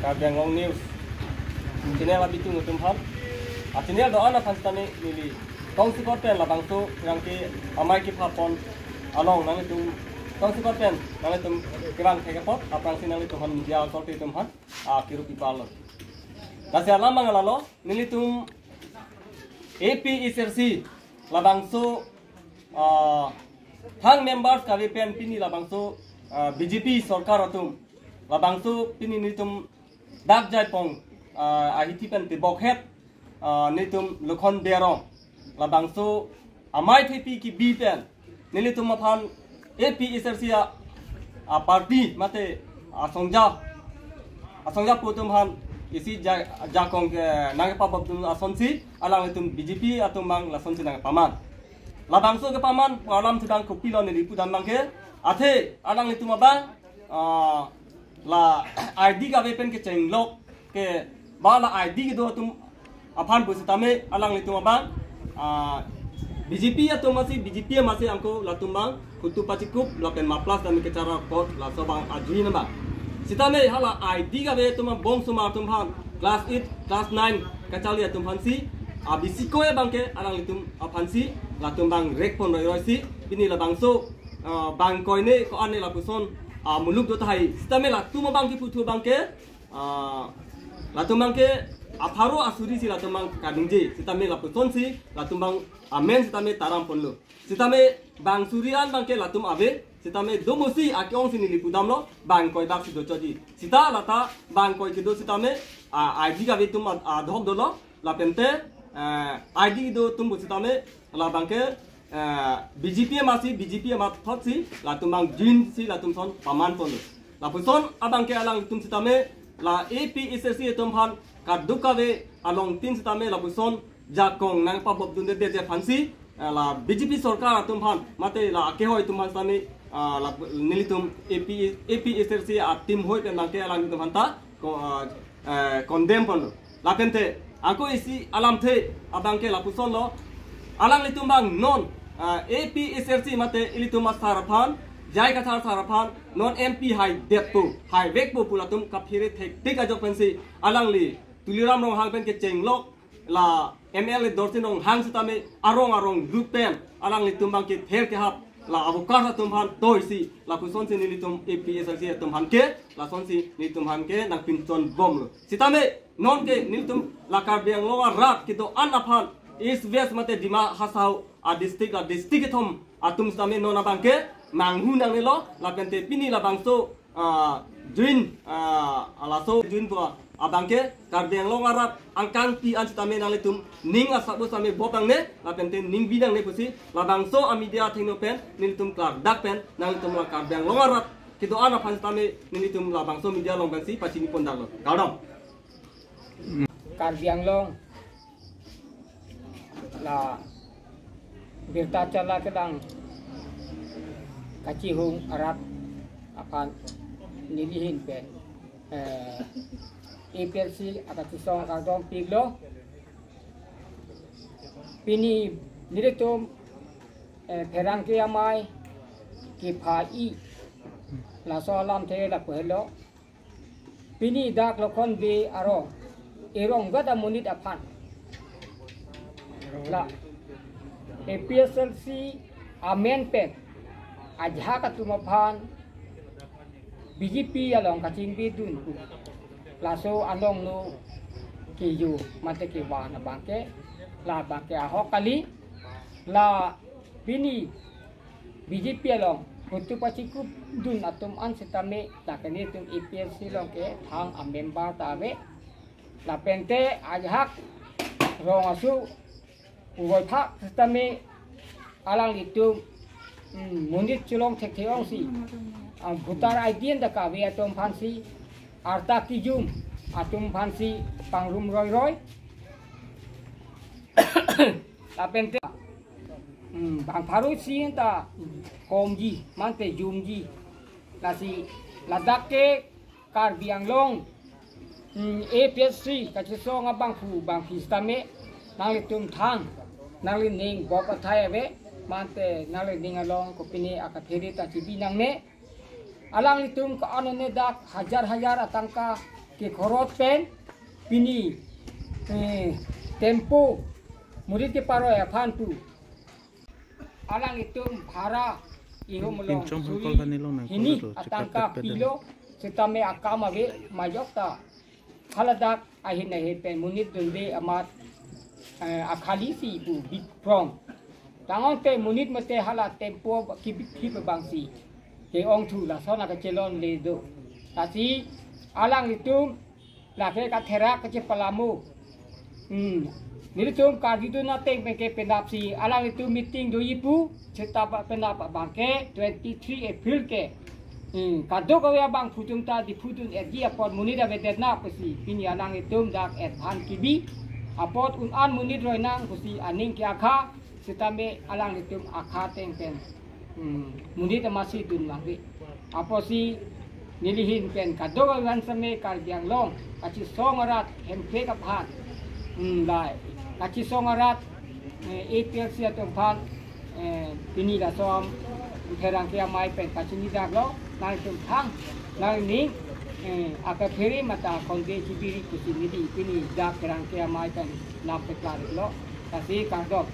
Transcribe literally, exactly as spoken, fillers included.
Karbi Anglong News channel abitung atum aphan, a channel do-an aphan sitame neli tongsekot pen labangso rangke amei kepapon along nanglitum tongsekot pen nanglitum kevang thek apot aphrangsi nanglitum aphan media authority atum aphan, ah, kiru pipalo. Lasi alam abang lalo, nelitum A P H L C labangso, ah, thang members kave pen pini labangso, ah, B J P sorkar atum labangso pini nelitum dak jaipong, ah, ahithi pen tebokhet, ah, nelitum Lokhon Bey arong labangso amei thepi kebi pen nelitum aphan A P H L C a, a party mate asongja, asongja pu atum aphan isi ja-, jakong ke nangkepabobdun asonsi alanglitum B J P atum abang lasonsi nangkepaman. Labangso kepaman pu alam thudang kopilo neli pudam abangke, athe alanglitum abang, ah, la I D kave pen kechenglok ke ba la I D kedo atum aphan pusitame alanglitum abang, ah, B J P atum masi, B J P masi angko latum abang photo pachikup lapen maplas dan kechara kot laso abang ajuin abang. Sitame hala I D kave atum abang bong sumar atum aphan, class eight, class nine kacharli atum aphansi, ah, B C koi abangke alanglitum aphansi latum abang rekpon roiroisi pini labangso, ah, bang koine ko-an ne lapuson, ah, muluk do tahai. Sitame latum abang keputhu abangke, ah, latum abangke apharo asuri si latum abang kaningje. Sitame lapusonsi latum abang amen sitame taram ponlo. Sitame bang suri an abangke latum ave. Sitame domosi ake-ongsi neli pudamlo, bang koi dak si dochotji. Sita lata bang koi kedo sitame, ah, I D kave atum ad-, adhok dolo. Lapente, eh, I D do atum pusitame labangke, eh, B J P masi, B J P mathotsi latum abang juin si latum ason paman ponlo. Lapuson abangke alanglitum sitame la A P H L C atum aphan kaduk kave along tin sitame lapuson jakong nangpabobdunde det aphansi, eh, la B J P sorkar atum aphan mate la akehoi atum aphan sitame, ah, la nelitum A P, A P H L C a team hoi pen abangke alanglitum aphanta ko, ah, eh, condemn ponlo. Lapente angko isi alamthe abangke lapusonlo, alanglitum abang non, ah, A P H L C mate ilitum asar aphan, J I Kathar sar aphan non M P haidetpo, haivekpo pu latum kaphere thektik ajok pensi alangli Tuliram Ronghang pen kechenglok, la M L A Dorsing Ronghang sitame arong arong lut pen alanglitum abangke ther kehap la abokar atum aphan toisi lapusonsi nelitum A P H L C atum aphanke, lasonsi nelitum aphanke nangpinchonbomlo. Sitame nonke nelitum la Karbi Anglong arat kedo-an aphan East West mate Dima Hasao a district, la district kethom atum sitame non abangke manghu nangnelo, lapente pini labangso, ah, juin, ah, laso juin pu abangke Karbi Anglong arat angkangpi an sitame nanglitum ning asap sitame bop nangne, lapente ning bi nangne pusi labangso a media athengno pen nelitum klardak pen nanglitum la Karbi Anglong arat kedo-an aphan sitame nelitum labangso media along pensi pachini pondaklo. Kardom. Karbi Anglong la birta chala kedang kachihung arat aphan nelihin pen, eh, A P H L C akachisong kardom piklo. Pini nelitum, eh, pherangke amei kepha-i laso alamthe lapu helo. Pini dak Lokhon Bey arong, erong gada monit aphan la A P H L C amen pen ajahak atum aphan B J P along kachingbidun pu laso anong no keyo mate kevan abangke, la abangke ahok kali. La pini B J P along photo pachikupdun atum an sitame, lake nelitum A P H L C along ke thang a member ta ave. Lapente ajahak rong asu uvoi phak sitame alanglitum, mm, monit cholong thekthe ongsi, ah, voter I D anta kave atum aphansi, arta kijum atum aphansi pangrum roiroi. Lapente, mm, bang pharo isi anta komji mante jumji. Lasi ladak ke Karbi Anglong, mm, A P H L C kachisong abangphu bangphi sitame nanglitum thang, nanglining bop athai ave, mante nanglining along kopine akaphere ta chibi nangne. Alanglitum ko-an ne dak hajar hajar atangka Kekhorot pen pini, eh, tempo monit keparoi aphan pu alanglitum bhara ihum along pinchom suri hangkol kani long nang hini kolo do, atangka chekat pet pet pilo, sitame akam ave majok ta haladak ahin ahin pen monit dunde amat, eh, akhali si pu big prong. Tangte monit mate hala tempo kibikhi abangsi ke-ongthu lason akachelonle do. Lasi alanglitum lake katherak kachepalamo. Hmm. Nelitum karjudun ateng pen ke penapsi alanglitum meeting doji pu, seta penap abangke twenty-three April ke. Hmm. Kadokave abang phutum ta diphudun etji apot monit avedet nang pusi pini alanglitum dak et aphan kebi. Apot un-an monit roi nang pusi aning ke-akha, sitame alanglitum akha ateng pen, hmm, monit amatsi dun vangve. Apotsi neli ahin pen kadokave aphan sitame Karbi Anglong kachesong arat Hemprek aphan, hmm, lai kachesong arat, eh, A P H L C atum aphan, eh, pini lason pherangke amei pen kachini daklo, nangtum thang, nangning, eh, akaphere mate konde chibiri pusi neli pini dak pherangke amei pen lam peklarlo. Lasi kardom.